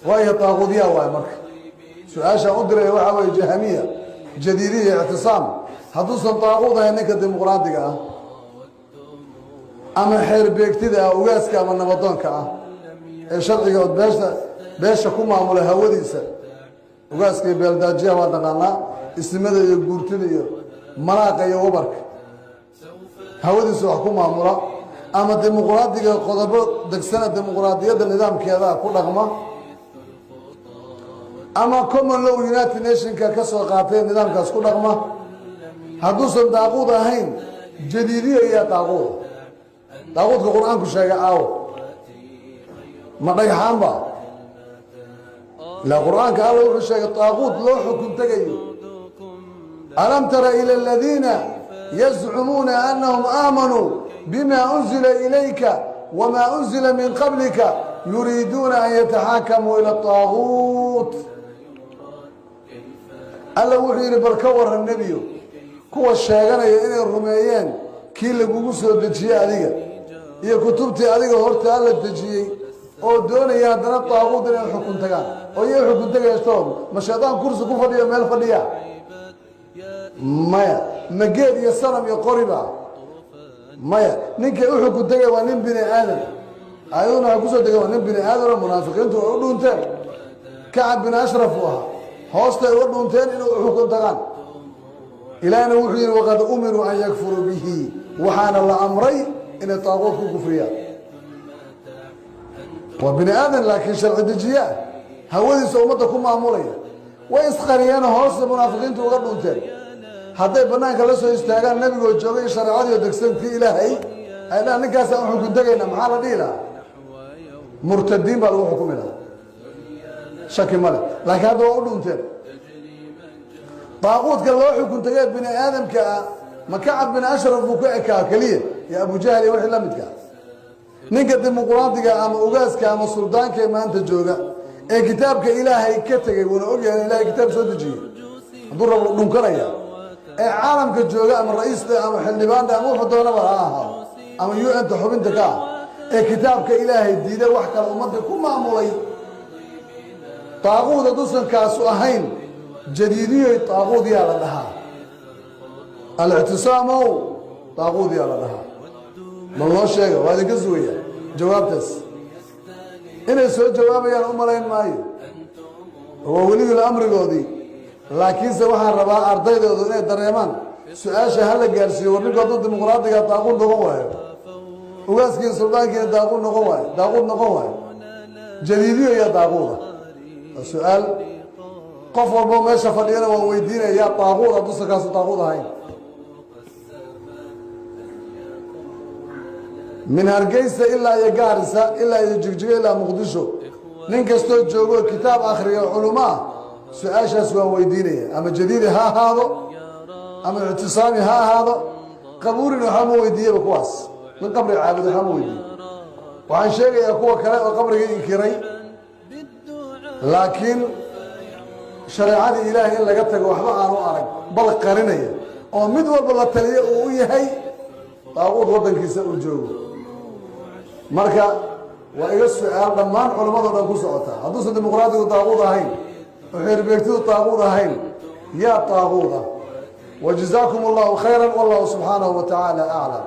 Waayo, daaquudyaa waay. Marka su-aashaan u diraya waxaa weeye: Jahamiya, Jadiidiya, Ictisaam, hadduusan daaquud ahayn ninka dimuqraadiga ah ama xeer beegtida ah, ugaaska ama nabadoonka ah ee sharciga beesha ku maamula hawadiisa, ugaaska iyo beeldaajiyaha waa naqaanaa, ismada iyo guurtida iyo malaaqa iyo wabarka hawadiisa wax ku maamula, ama dimuqraadiga qodobo degsana dimuqraadiyadda nidaamkeeda ku dhaqma, ama common law United Nationka ka soo qaatay nidaamkaas ku dhaqma, hadduusan daaquud ahayn, Jadiidiya iyo daaquud, daaquudka Qur-aanku sheegay aawo? Ma dhagxaanba? Ilaa Qur-aanka Alla wuxuu sheegay daaquud loo xukun tegayo: "Alam tara ila aladiina yazcumuuna anahum aamanuu bima unzila ilayka wma unzila min qablika yuriiduuna an yataxaakamuu ila طaaguut." Alla wuxuu yidhi: "Bal ka waran, nebiyo, kuwa sheeganaya inay rumeeyeen kii lagugu soo dejiyey adiga iyo kutubtii adiga hortaa la dejiyey, oo doonaya haddana daaquud inay xukun tagaan." Oo iyay xukun tagaysto? Ma shaydaan kursi ku fadhiyo meel fadhiya? Maya. Ma geed iyo sanam iyo qoriba? Maya. Ninkay u xukun tegaya waa nin bini aadam. Ayaduna waxay kusoo degeen waa nin bini aadam oo munaafiqiintu ay u dhuunteen. Kacab bin Ashraf uu ahaa, hoostay uga dhuunteen inay u xukun tagaan. Ilaahna wuxuu yidhi: "Waqad umiruu an yakfuruu bihi." Waxaana la amray inay taaquud ku kufriyaan. Waa bini aadan, laakiin sharci dejiye ah, hawadiisa ummadda ku maamulaya. Way isqariyeenoo hoosta munaafiqiintu uga dhunteen. Hadday banaanka la soo istaagaan nebigoo joogay, shareecadii oo degsantii Ilaahay, ay dhahaan: "Ninkaasaan u xukun tegayna," maxaa la dhihi lahaa? Murtadiin baa lagu xukumi lahaa, shaki male. Laakiin hadda waa u dhunteen. Daaquudka loo xukun tegee bini aadamka ah, ma Kacab bin Ashraf buu ku ekaa keliya iyo Abujahl iyo wixii la midka? Ninka dimuqraadiga ama ugaaska ama suldaanka ee maanta jooga ee kitaabka Ilaahay ka tegay, wuuna ogyahay in Ilahay kitaab soo dejiyey, hadduu rabo dhunkanaya, ee caalamka jooga, ama ra-iista ama xildhibaanda ama wuxuu doonaba ha ahaado, ama UN-ta xubinta ka ah, ee kitaabka Ilaahay diiday, wax kale ummadii ku maamulay, daaquud hadduusan kaasu ahayn, Jadiidiyoy, daaquud yaa la dhahaa? Alictisaamow, daaquud yaa la dhahaa? Bal noo sheega, waa idinka sugaya jawaabtaas. Inay soo jawaabayaan u malayn maayo, waa weliyul amrigoodii. Laakiinse waxaan rabaa ardaydoodu inay dareemaan su-aasha hala gaarsiiyo. War ninku hadduu dimuqraadiga daaquud noqon waayo, ugaaskiina suldaankiina daaquud noqon waayo, daaquud noqon waayo, Jadiidiyo yaa daaquuda? Waa su-aal qof walbo meesha fadhiyana waan weydiinaya: yaa daaquud hadduusan kaasu daaquud ahayn? Min Hargeysa ilaa iyo Gaarisa, ilaa iyo Jigjigo, ilaa Muqdisho, nin kastoo joogo kitaab akhriya, culimo ah, su-aashaas waan weydiinaya. Ama Jadiidi ha ahaado ama Ictisaami ha ahaado. Qabuurin waxba ma weydiiyaba kuwaas, nin qabri caabud waxba ma weydiiyo. Waxaan sheegayaa kuwa kale oo qabrigii inkiray, laakiin shareecadii Ilaahay in laga tago waxba aanu arag, bal qarinaya, oo mid walba la taliyo uu u yahay daaquud waddankiisa uu joogo. Marka waa iga su-aal dhammaan culamado dhan ku socota: hadduusan dimuqraadigu daaquud ahayn oo xeerbeegtidu daaquud ahayn, yaa daaquud ah? Wajazaakum allahu khayra, wallahu subxaanahu wa tacaala aclam.